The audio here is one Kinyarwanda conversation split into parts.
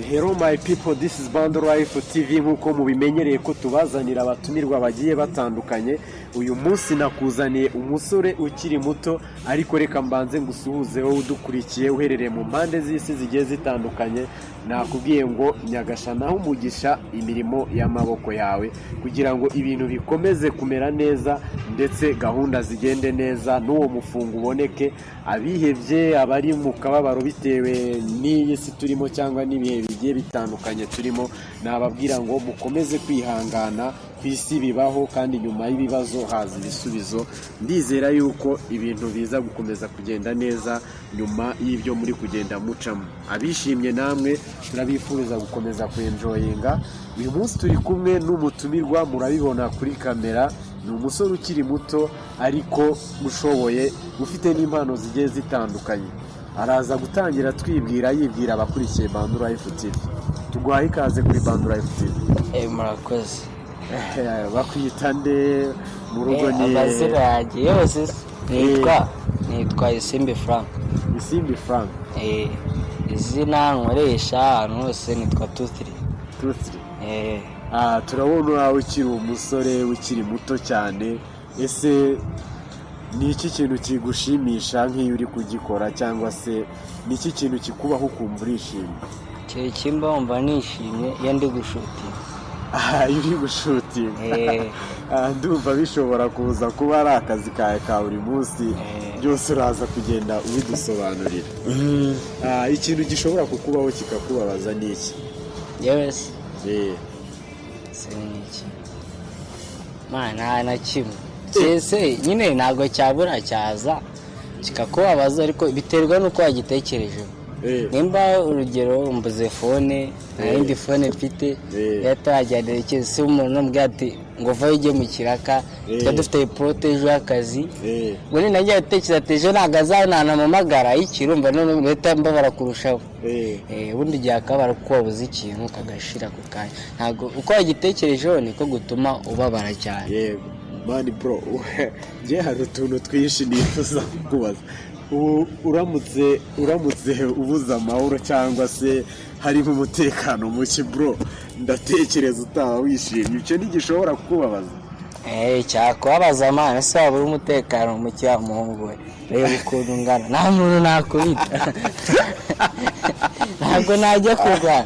Hello my people, this is Bando Life TV. Nk'uko mubimenyereye ko tubazanira abatumirwa bagiye batandukanye, uyu munsi nakuzaniye umusore ukiri muto. Ariko reka mbanze ngusuhuze wowe udukurikiye uherereye mu mpande z'isi zigiye zitandukanye. Nakubwiye ngo Nyagasani ahe umugisha imirimo y'amaboko yawe kugira ngo ibintu bikomeze kumera neza, ndetse gahunda zigende neza, n'uwo mufungo uboneke. Abihebye, abari mu kababaro bitewe n'iyi si turimo cyangwa n'ibihe bigiye bitandukanye turimo, nababwira ngo mukomeze kwihangana. Ku isi bibaho, kandi nyuma y'ibibazo haza ibisubizo. Ndizera yuko ibintu biza gukomeza kugenda neza nyuma y'ibyo muri kugenda mucamo. Abishimye namwe turabifuriza gukomeza kwenjoyinga. Uyu munsi turi kumwe n'umutumirwa, murabibona kuri kamera, ni umusore ukiri muto ariko ushoboye, ufite n'impano zigiye zitandukanye. Araza gutangira twibwira, yibwira abakurikiye Bandu Life TV. Tuguhaye ikaze kuri Bandu Life TV. Murakoze. Bakwita nde mu rugo? Ni Amazina yanjye yose nitwa Isimbi Frank. Isimbi Frank. Izina nkoresha ahantu hose nitwa Tutiri. Tutiri. Turabona wawe ukiri umusore ukiri muto cyane. Ese ni iki kintu kigushimisha nk'iyo uri kugikora, cyangwa se ni iki kintu kikubaho ukumva urishimye? Ikintu kimba wumva nishimye iyo ndi gushutinga. Iyo uri gushutinga? Ndumva bishobora kuza kuba ari akazi kawe ka buri munsi. Byose uraza kugenda ubidusobanurira. Ikintu gishobora kukubaho kikakubabaza ni iki? Yewe se? Se ni iki? Man, nta na kimwe cyese nyine ntabwo cyabura, cyaza kikakubabaza, ariko biterwa n'uko wagitekerejeho. Nimba urugero mbuze phone, nta yindi phone mfite, yatajyana se umuntu ambwira ati ngo vayo ujye mu kiraka, twari dufite poroteje y'akazi, ubwo ni nagiye gutekereza ati ejo ntabwo azananampamagara iki, urumva none guhita mbabara kurushaho. Ubundi igihe akabara kuko wabuze ikintu kagashira ako kanya, ntabwo uko wagitekerejeho niko gutuma ubabara cyane. Yego man, bro, njye hari utuntu twinshi nifuza kukubaza. Ubu uramutse ubuze amahoro cyangwa se harimo umutekano muke, bro, ndatekereza utaba wishimye. Icyo ntigishobora kukubabaza? Cyakubabaza man. Ese waba uri umutekano muke wa muhungu we? Reba ukuntu ungana, nta muntu nakubita, ntabwo najya kurwana.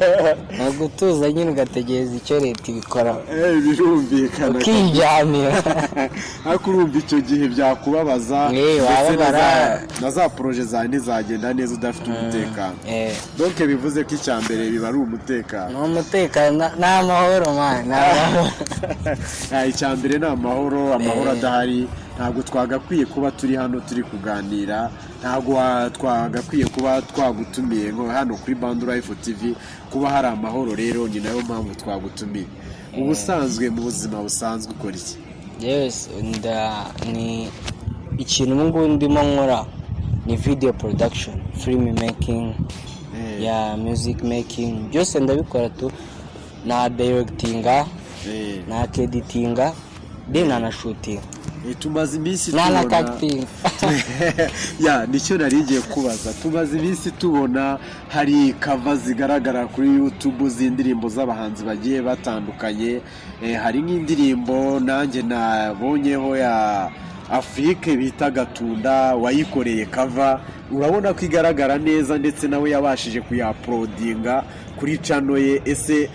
Ni ugutuza nyine ugategereza icyo leta ibikoraho. Birumvikana. Ukiryamira. Ariko urumva icyo gihe byakubabaza, ndetse wababara. Na za projet zawe ntizagenda neza udafite umutekano. Donc bivuze ko icya mbere biba ari umutekano. Ni umutekano n'amahoro man, ni amahoro. Icya mbere ni amahoro. Amahoro adahari ntabwo twagakwiye kuba turi hano turi kuganira, ntabwo twagakwiye kuba twagutumiye ngo hano kuri Bandu Life TV. Kuba hari amahoro rero ni nayo mpamvu twagutumiye. Ubusanzwe mu buzima busanzwe ukora iki? Yes, ni ikintu ubu ngubu ndimo nkora ni video production, film making, ya music making, byose ndabikora tu. Na directinga, na editinga, then na shooting. Tumaze iminsi na tubona acting. Ya, nicyo nari ngiye kubaza. Tumaze iminsi tubona hari cover zigaragara kuri YouTube z'indirimbo z'abahanzi bagiye batandukanye. Hari nk'indirimbo nanjye nabonyeho ya Afurike bita Gatunda, wayikoreye cover, urabona ko igaragara neza, ndetse nawe yabashije kuyauploadinga kuri channel ye. Ese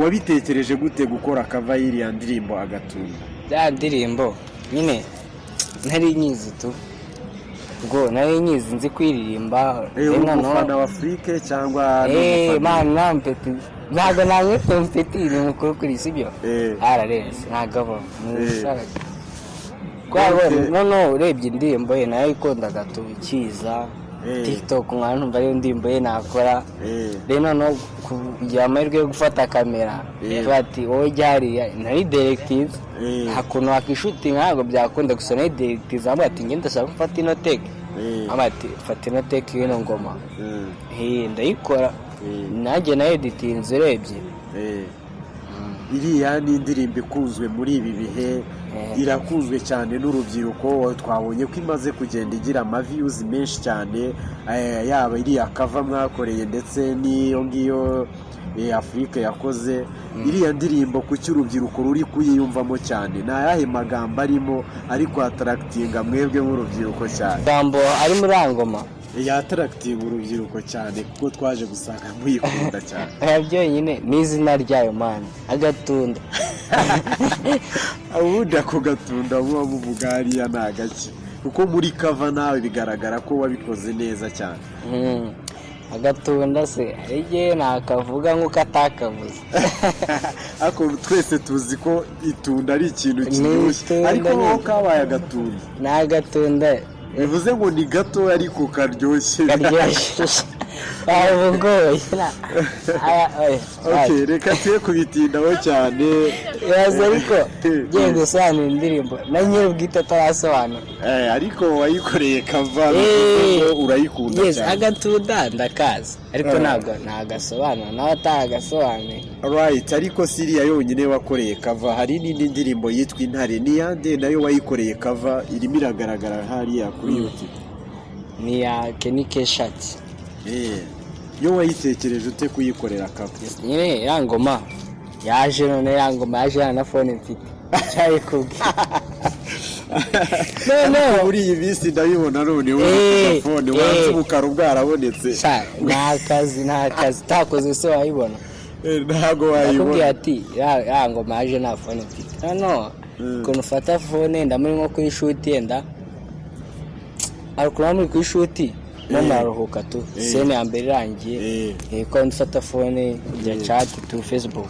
wabitekereje gute gukora cover y'iriya ndirimbo Agatunda? Bya ndirimbo nyine nari nyizi tu, ubwo nari nyizi, nzi kuririmba. Uri umufana wa Afurike cyangwa ni umufana? Man, nta mpeti, ntabwo namwita mpeti, ni mukuru kuri, sibyo? Ararenze, ntabwo aba ni umusaza. Noneho urebye indirimbo ye nayo ikundaga tu ikiza TikTok, nkaba numva ariyo ndirimbo ye nakora. Rero noneho kugira amahirwe yo gufata kamera, tuba ati wowe jya hariya, nari directive, nta kuntu wakishutinga, ntabwo byakunda, gusa nari directive avuga ati ngenda ndashaka gufata ino take, avuga ati fata ino take y'ino ngoma. Ndayikora, nanjye na editinze urebye. Iriya ni indirimbo ikunzwe muri ibi bihe, irakunzwe cyane n'urubyiruko. Twabonye ko imaze kugenda igira ama views menshi cyane, yaba iriya cover mwakoreye ndetse n'iyo ngiyo Afurika yakoze. Iriya ndirimbo, kuki urubyiruko ruri kuyiyumvamo cyane? Ni ayahe magambo arimo ari kwattractinga mwebwe nk'urubyiruko cyane? Amagambo ari muri iriya ngoma Yattractinga urubyiruko cyane, kuko twaje gusanga muyikunda cyane. Oya, byonyine n'izina ryayo, man, agatunda. Ubundi ako gatunda muba muvuga hariya ni agaki? Kuko muri cover nawe bigaragara ko wabikoze neza cyane. Agatunda se, hari igihe nakavuga nk'uko atakavuze. Ariko twese tuzi ko itunda ari ikintu Ni kiryoshye, itunda ariko nyine. wowe kabaye agatunda. Ni agatunda. Bivuze ngo ni gato ariko karyoshye. Karyoshye, waba ugoye. Okay, reka twe kubitindaho cyane. Yaza ariko ngiye gusobanura indirimbo na nyir'ubwite atarasobanura. Ariko wayikoreye cover, bivuze ngo urayikunda Yes. cyane. Agatunda ndakazi, ariko ntabwo nagasobanura nawe ataragasobanuye. Right, ariko siriya yonyine wakoreye cover, hari n'indi ndirimbo yitwa Intare. Ni yande nayo wayikoreye cover, irimo iragaragara hariya kuri YouTube? Ni iya Kenny K-Shot. Yo wayitekereje ute kuyikorera cover? Nyine ya ngoma yaje, none ya ngoma yaje na phone mfite cyayikubwiye noneho. Ariko muri iyi minsi ndabibona noneho uri phone wanze, ubukaro bwarabonetse. Sha, ni akazi utakoze se wayibona? Ntabwo Nakubwiye wayibona. Ati ya ngoma yaje nta phone mfite, noneho ukuntu ufata phone, yenda muri nko kuri shoot, yenda hari ukuntu muri kuri shoot mo muraruhuka tu, scene ya mbere irangiye, ko ufata phone ujya chat tu Facebook,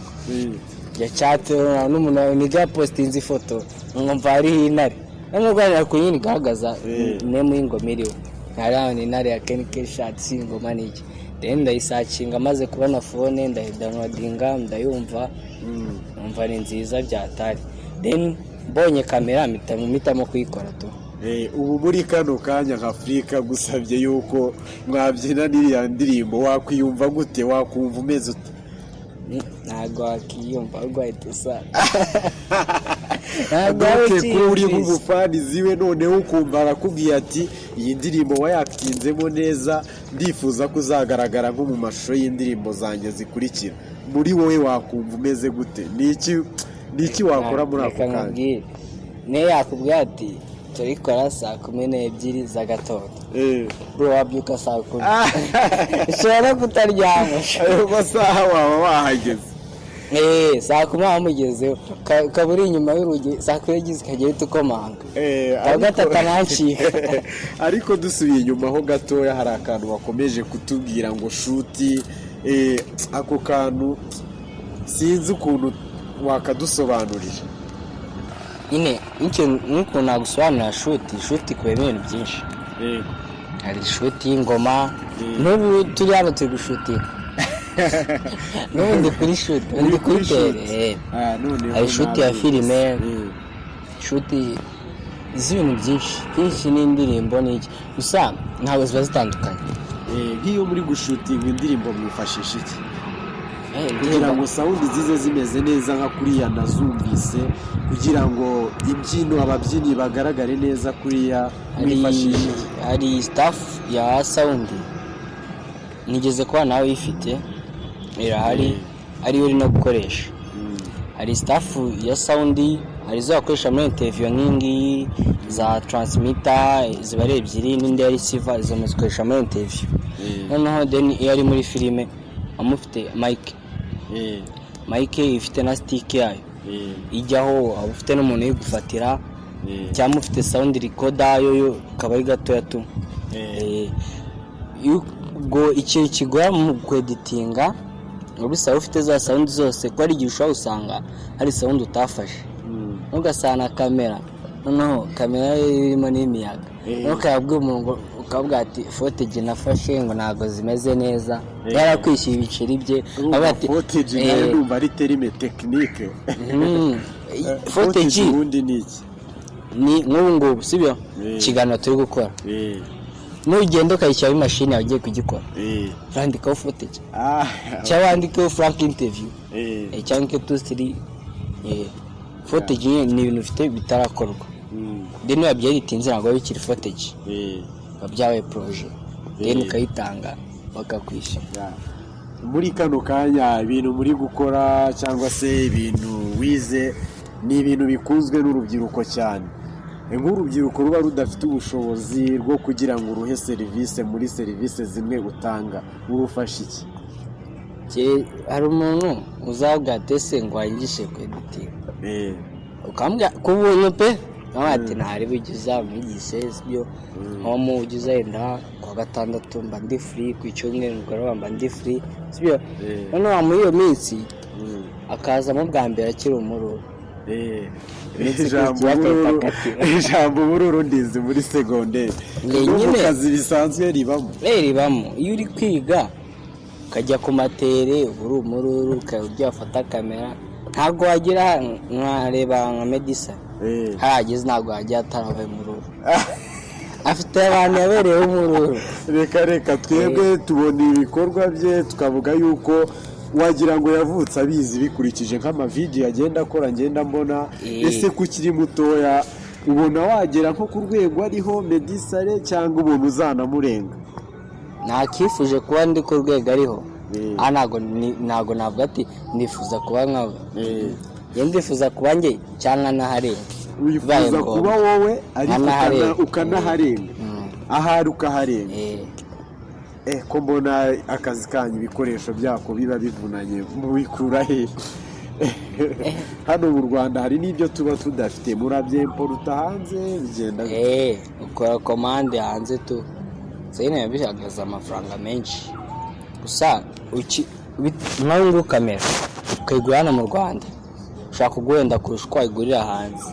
ya chat n'umuntu niga postinze ifoto, nkumva hariho intare, noneho uganira ku nyine igaragaza name y'ingoma iriho, hariho ni intare ya Kenny K-Shot, si ingoma ni iki? Then ndayisearchinga, maze kubona phone ndayidownloadinga, ndayumva, numva ni nziza byatari, then mbonye kamera mpitamo kuyikora tu. Ubu muri kano kanya nka Afurika gusabye yuko mwabyina n'iriya ndirimbo, wakwiyumva gute? Wakumva umeze ute? Ntabwo wakiyumva, ahubwo wahita usara, ntabwo waba Donc ko uri ukiyumvise. nk'umufani ziwe, noneho ukumva arakubwiye ati: "Iyi ndirimbo wayatinzemo neza, ndifuza ko uzagaragara nko mu mashusho y'indirimbo zanjye zikurikira." Muri wowe wakumva umeze gute? Ni iki wakora muri ako Reka kanya? nkubwire, niyo yakubwira ati turikora saa 12 z'agatondo, bro, wabyuka saa 10, ushobora no kutaryama. Ayo masaha waba wahageze. 10:00 wamugezeho, ukaba uri inyuma y'urugi, saa 10 ukajya uhita ukomanga. Kuwa gatatu anancika. Ariko dusubiye inyuma ho gatoya, hari akantu bakomeje kutubwira ngo shoot, ako kantu sinzi ukuntu wakadusobanurira. Nyine nk'ukuntu nagusobanurira shoot, shoot ikubiyemo ibintu byinshi. Hari shoot y'ingoma, n'ubu turi hano turi gushootinga, n'ubu ndi kuri shoot, ndi kuri terrain. Ah, noneho Hari shoot ya nabyumvise. filime, shoot z'ibintu byinshi byinshi n'indirimbo n'iki, gusa ntabwo ziba zitandukanye. Nk'iyo muri gushootinga indirimbo mwifashisha iki kugira ngo sound zize zimeze neza nka kuriya nazumvise, kugira ngo imbyino, ababyinnyi bagaragare neza kuriya, mwifashisha iki? Hari staff ya sound, nigeze kuba nawe uyifite, irahari, ariyo uri no gukoresha. Hari staff ya sound, hari izo bakoresha muri interview nk'iyi ngiyi, za transmitter ziba ari ebyiri n'indi ya receiver, izo muzikoresha muri interview. Noneho then iyo ari muri filime amufite mic, mic ifite na stick yayo ijyaho, waba ufite n'umuntu uyigufatira, cyangwa ufite sound recorder yo ikaba ari gatoya tu. Ubwo ikintu kigora mu kweditinga, uba bisaba ufite za sound zose, ko hari igihe ushobora gusanga hari sound utafashe, ntugasana kamera, noneho kamera yo irimo n'imiyaga, noneho ukayabwira umuntu ngo, ukavuga ati footage nafashe ngo ntabwo zimeze neza, yarakwishyuye ibiceri bye. Urumva, avuga ati, footage nayo ndumva ari terme technique. Footage ubundi ni iki? Ni nk'ubu ngubu, sibyo? Ikiganiro turi gukora, nugenda ukayishyiraho imashini yawe ugiye kugikora, urandikaho footage cyangwa wandikeho Frank interview, cyangwa two three. Footage nyine ni ibintu bifite bitarakorwa. Then iyo wabyeditinze ntabwo biba bikiri footage, biba byabaye projet, then ukayitanga bakakwishyura. Yeah. Muri kano kanya ibintu muri gukora cyangwa se ibintu wize ni ibintu bikunzwe n'urubyiruko cyane. Nk'urubyiruko ruba rudafite ubushobozi bwo kugira ngo uruhe serivisi muri serivisi zimwe utanga, urufasha iki? Hari umuntu uzabwira ati: "Ese ngo wanyigishe kweditinga?" Ukambwira ku buntu pe, nawe ati: "Ntari bujye uzamwigishe." Sibyo? Nko mu ujya uzenda kuwa gatandatu mba ndi free, ku cyumweru mugoroba mba ndi free, sibyo? Noneho muri iyo minsi akazamo bwa mbere akiri umururu. Iminsi Ijambo ikurikiye agahita bururu akatira. Ijambo bururu ndizi muri segonderi. Ni No mu nyine. kazi bisanzwe ribamo. Rero ribamo. Iyo uri kwiga ukajya ku matere uba uri umururu, ukajya wafata kamera ntabwo wagira nkareba nka Medisa harageze, ntabwo wajya atarabaye umururu, afite abantu yabereyeho umururu. Reka reka, twebwe tubona ibikorwa bye tukavuga yuko wagira ngo yavutse abizi, bikurikije nk'amavidewo agenda akora ngenda mbona. Ese ko ukiri mutoya, ubona wagera nko ku rwego ariho Meddy Saleh cyangwa ubona uzanamurenga? Nakifuje kuba ndi ku rwego ariho. Ah, ntabwo navuga ati nifuza kuba nkawe. Njye ndifuza kuba njye cyangwa naharenga. Wifuza Bibaye ngombwa. kuba wowe ariko Nkanaharenga. ukanaharenga, ahari ukaharenga. Ko mbona akazi kanyu ibikoresho byako biba bivunanye, mubikura he? Hano mu Rwanda hari n'ibyo tuba tudafite, murabyemporuta hanze, bigenda bite? Ukora komande hanze tu, nyine bihagaze amafaranga menshi. Gusa nk'aho ngubu kamera ukayigura hano mu Rwanda ushobora kuguhenda kurusha uko wayigurira hanze,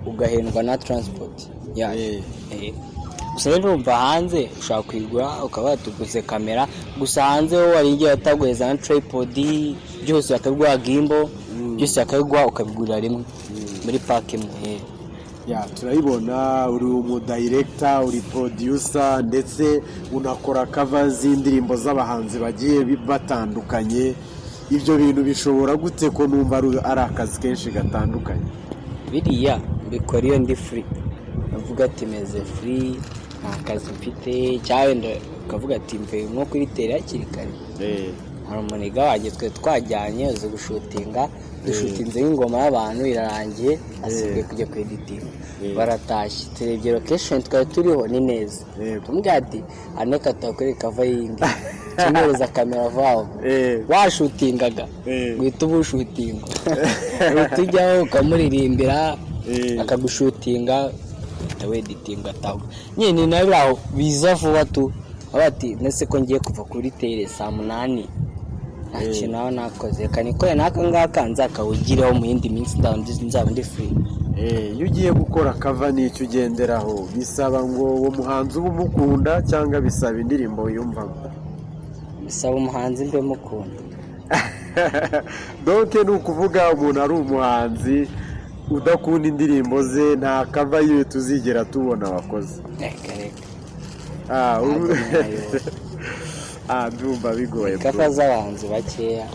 ugahendwa na transport yayo. Gusa rero urumva hanze ushobora kuyigura ukaba watuguze kamera gusa, hanze ho hari igihe bataguheza na tripod, byose bakabiguha, gimbal byose bakabiguha, ukabigurira rimwe muri pack imwe. Ya, turayibona uri umudirector, uri producer, ndetse unakora cover z'indirimbo z'abahanzi bagiye batandukanye. Ibyo bintu bishobora gute ko numva ari akazi kenshi gatandukanye? Biriya mbikora iyo ndi free, uvuga ati meze free, nta kazi mfite, cyangwa wenda ukavuga ati mvuye nko kuri terrain hakiri kare, hari umuniga wanjye twe twajyanye uzi gushutinga, dushutinze nk'ingoma y'abantu irarangiye, asigaye kujya kweditinga, baratashye, turebye location twari turiho ni neza, tumubwira ati aneka tuhakore cover y'indi, tumuhereza kamera vavo, washutingaga, guhita uba ushutinga, uhita ujyaho ukamuririmbira, akagushutinga, uhita weditinga ataha. Nyine ni nayo biraho biza vuba tu, aho ati nese ko ngiye kuva kuri terrain saa 8, nta kintu nawe nakoze, reka nikore n'aka ngaka nzakawugireho mu yindi minsi nzaba ndi free. Iyo ugiye gukora cover n'icyo ugenderaho, bisaba ngo uwo muhanzi ube umukunda cyangwa bisaba indirimbo wiyumvamo? Bisaba umuhanzi mbe mukunda. Donc ni ukuvuga umuntu ari umuhanzi udakunda indirimbo ze, nta cover yiwe tuzigera tubona wakoze? Reka reka. Ah, Ntabwo nayibona. Ah, ndumva bigoye, bro. Cover z'abahanzi bakeya.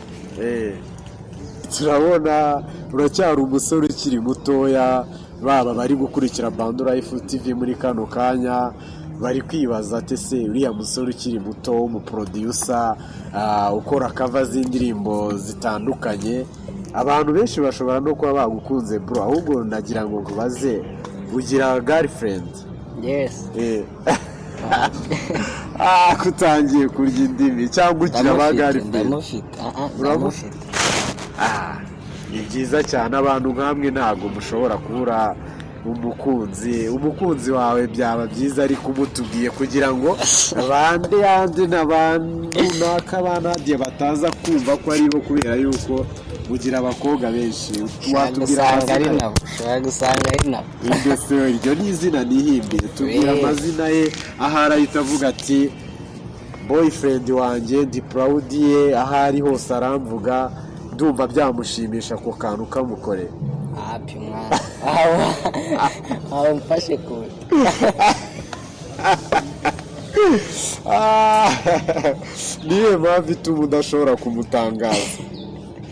Turabona uracyari umusore ukiri mutoya. Baba bari gukurikira Bando Life TV muri kano kanya bari kwibaza ati: "Ese uriya musore ukiri muto w'umuproducer, ukora cover z'indirimbo zitandukanye?" Abantu benshi bashobora no kuba bagukunze, bro. Ahubwo nagira ngo nkubaze, ugira girlfriend? Yes. Ah, kutangiye kurya indimi, cyangwa ugira ba Ndamufite. girlfriend? Ndamufite. Ah, ah, Uramufite? ndamufite. Ah, ni byiza cyane. Abantu nkamwe ntabwo mushobora kubura umukunzi. Umukunzi wawe byaba byiza ariko umutubwiye kugira ngo bande yandi n'abantu runaka banadiye bataza kumva ko ari bo, kubera yuko ugira abakobwa benshi. Ushobora Watubwira gusanga ari amazina ye? nabo, ushobora gusanga ari nabo. Iryo se iryo ni izina nihimbiye? Tubwira amazina ye, ahari ahita avuga ati: "Boyfriend wanjye ndi proud ye, aho ari hose aramvuga, ndumva byamushimisha ako kantu kamukoreye." Hapi mwana, aho aho mfashe kure. Ah, niyo mpamvu ituma udashobora kumutangaza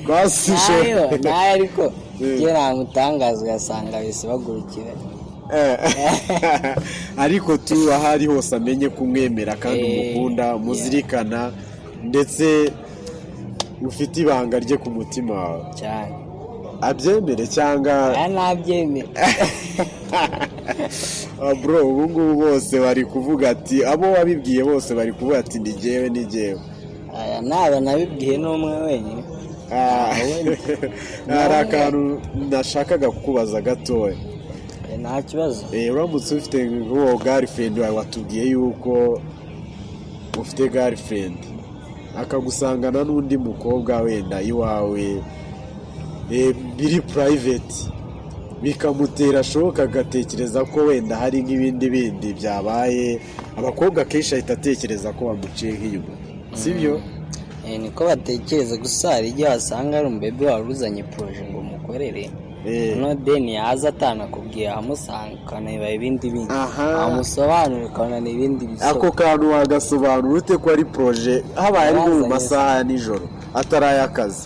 basi? Nayo nayo ariko Njye namutangaza ugasanga bise bagurukira. Ariko tu aho ari hose amenye kumwemera kandi umukunda, muzirikana, ndetse ufite ibanga rye ku mutima wawe. Cyane. Abyemere cyangwa? Aya nabyemera. Ah, bro, ubu ngubu bose bari kuvuga ati, abo wabibwiye bose bari kuvuga ati: "Ni jyewe, ni jyewe." Aya naba nabibwiye n'umwe wenyine. Ah, we- hari akantu nashakaga kukubaza gatoya. Nta kibazo. Uramutse ufite nk'uwo girlfriend wawe, watubwiye yuko ufite girlfriend, akagusangana n'undi mukobwa wenda iwawe, biri private, bikamutera shock, agatekereza ko wenda hari nk'ibindi bindi byabaye. Abakobwa akenshi ahita atekereza ko bamuciye nk'inyuma, sibyo? Niko batekereza, gusa hari igihe wasanga ari umubebe wari uzanye projet ngo mukorere, no then yaza atanakubwiye ahamusanga, ukabona bibaye ibindi bindi. Amusobanurira ukabona ni ibindi Ako bisobanuro. kantu wagasobanura ute ko ari projet, habaye ari nko mu Yazanye. masaha ya nijoro atari ay'akazi?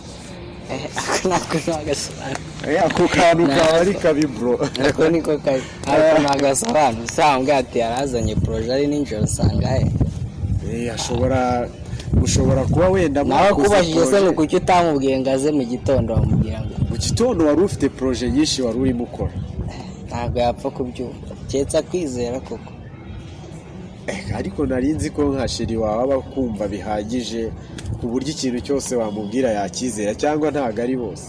Ako nako ntagasobanura. Ako kantu kaba ari kabi, bro. Ako niko kabi, ariko ntagasobanura. Usanga ati yarazanye projet ari nijoro, usanga he? Ashobora, ushobora kuba wenda Nawe mwakoze akubajije se ngo projet. kuki utamubwiye ngo aze mu gitondo, wamubwira ngo? Mu gitondo wari ufite projet nyinshi wari urimo ukora. Ntabwo yapfa kubyumva, keretse akwizera koko. Ariko nari nzi ko nka chérie wawe aba akumva bihagije ku buryo ikintu cyose wamubwira yakizera, cyangwa ntabwo ari bose?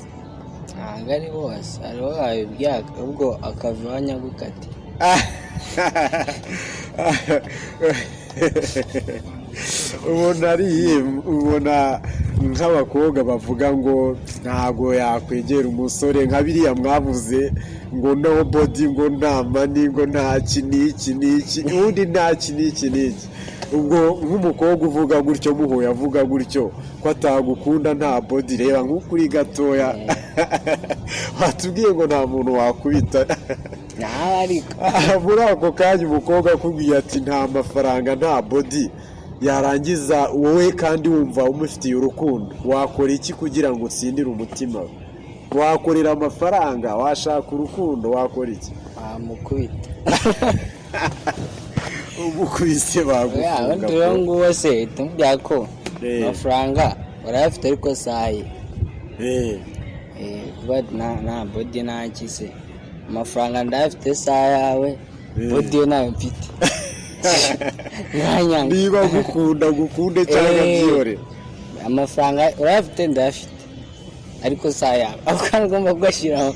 Ntabwo ari bose. Hariho wabibwira ubwo akava iwanyu agukatiye. Ubona ari iyihe? Ubona nk'abakobwa bavuga ngo ntabwo yakwegera umusore nka biriya mwavuze ngo no body, ngo nta money, ngo nta ki n'iki n'iki, ubundi nta ki n'iki n'iki. Ubwo nk'umukobwa uvuga gutyo, muhuye avuga gutyo ko atagukunda nta body, reba nk'ukuri gatoya watubwiye ngo nta muntu wakubita. Nawe ariko. Muri ako kanya umukobwa akubwiye ati nta mafaranga, nta body, yarangiza wowe kandi wumva umufitiye urukundo, wakora iki kugira ngo utsindire umutima we? Wakorera amafaranga, washaka urukundo, wakora iki? Wamukubita. Umukubise Oya, bagufunga. ubundi rero nguwo se tumubwira ko amafaranga urayafite ariko sayi kuba nta body, nta ki se, amafaranga ndayafite saha yawe, body yo nayo mfite, mwanyanga. Niba gukunda gukunde cyangwa byihore. Amafaranga urayafite, ndayafite, ariko saha yawe, ako kantu ugomba kugashyiraho.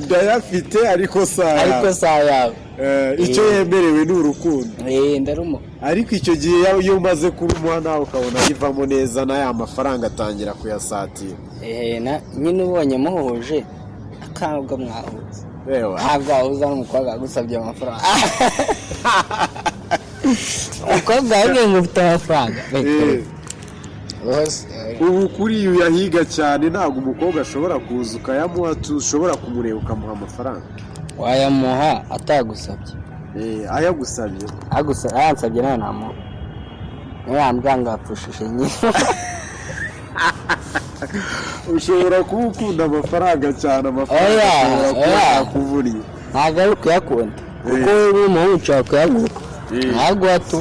Ndayafite ariko saha. Ariko saha yawe. Icyo yemerewe ni urukundo. Ndarumuha. Ariko icyo gihe iyo umaze kurumuha nawe ukabona bivamo neza, na ya mafaranga atangira kuyasatira. Nyine ubonye muhuje akabwa mwahuza. Ewa. Ntabwo wahuza n'umukobwa wagusabye amafaranga. Umukobwa yabwiye ngo ufite amafaranga. Rwose. Ubu kuri iyo uyahiga cyane, ntabwo umukobwa ashobora kuza ukayamuha, ushobora kumureba ukamuha amafaranga? Wayamuha atagusabye. Ayagusabye? Ayansabye nawe namuha, niyo yambwira ngo yapfushije nyine. Ushobora kuba ukunda amafaranga cyane, amafaranga Oya, ashobora kuba oya. yakuvuriye. Ntabwo ari ukuyakunda, kuko wowe uri umuhungu ushobora kuyaguha, ntaguha tu,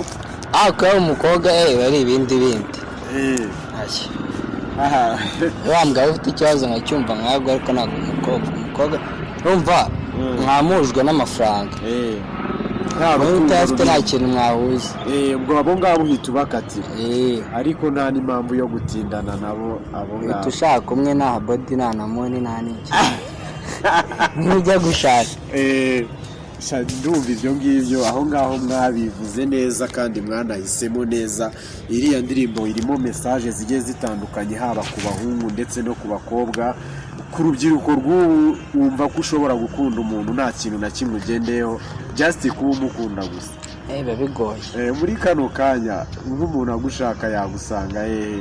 ariko iyo ari umukobwa biba ari ibindi bindi. Aya. Aha. Wa mugabo ufite ikibazo nkacyumva nkayaguha, ariko ntabwo umukobwa urumva mwamujwe n'amafaranga. Nta Wowe rukundo utayafite nta rurimo. kintu mwahuza. Ubwo abo ngabo uhita ubakatira? Eh. Ariko nta n'impamvu yo gutindana nabo abo Uhita ngabo. ushaka umwe nta body, nta na money, nta n'iki, ntujya gushaka. Sha, ndumva ibyo ngibyo aho ngaho mwabivuze neza kandi mwanahisemo neza. Iriya ndirimbo irimo message zigiye zitandukanye, haba ku bahungu ndetse no ku bakobwa, ku rubyiruko rw'ubu. Wumva ko ushobora gukunda umuntu nta kintu na kimwe ugendeyeho, just kuba umukunda gusa? Biba bigoye. Muri kano kanya nk'umuntu agushaka yagusanga hehe?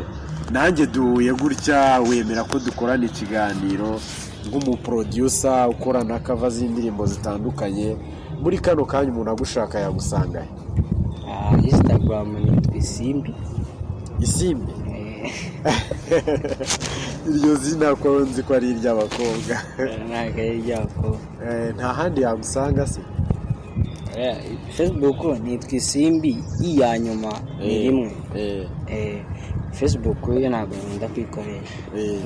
Nanjye duhuye gutya, wemera ko dukorana ikiganiro nk'umuproducer ukorana cover z'indirimbo zitandukanye. Muri kano kanya umuntu agushaka yagusanga he? Ah, Instagram nitwa Isimbi. Isimbi. Eh. Iryo zina ko nzi ko ari iry'abakobwa? Ntabwo ari iry'abakobwa. Nta handi yagusanga se? Facebook nitwa Isimbi, iya nyuma ni rimwe. Facebook yo ntabwo nkunda kuyikoresha.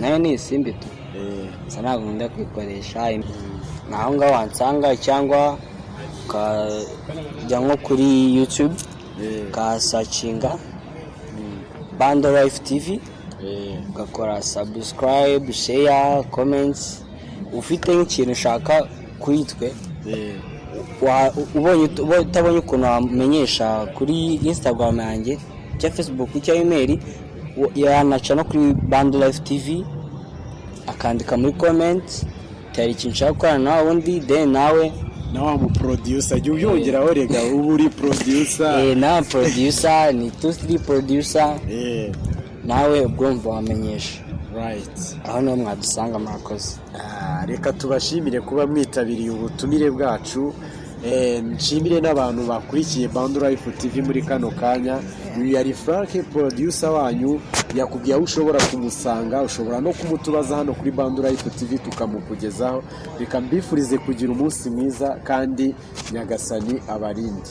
Nayo ni Isimbi tu. Gusa ntabwo nkunda kuyikoresha. Ni aho ngaho wansanga, cyangwa ukajya nko kuri YouTube ukahasearchinga Bando Life TV, ugakora subscribe, share, comments. Ufite nk'ikintu ushaka kuri twe, ubonye utabonye ukuntu wamenyesha kuri Instagram yanjye cyangwa Facebook cyangwa email, yanaca no kuri Bando Life TV akandika muri comment, hari ikintu nshaka gukorana nawe undi, then nawe Na wa mu producer, jya ubyongeraho rega, uba uri producer. Nawe producer ni 23 producer. Nawe ubwumva wamenyesha. Aho niho mwadusanga. Murakoze. Ah, reka tubashimire kuba mwitabiriye ubutumire bwacu. Nshimire n'abantu bakurikiye Bando Life TV muri kano kanya. Uyu yari Frank, producer wanyu. Yakubwiye aho ushobora kumusanga, ushobora no kumutubaza hano kuri Bando Life TV tukamukugezaho. Reka mbifurize kugira umunsi mwiza kandi Nyagasani abarinde.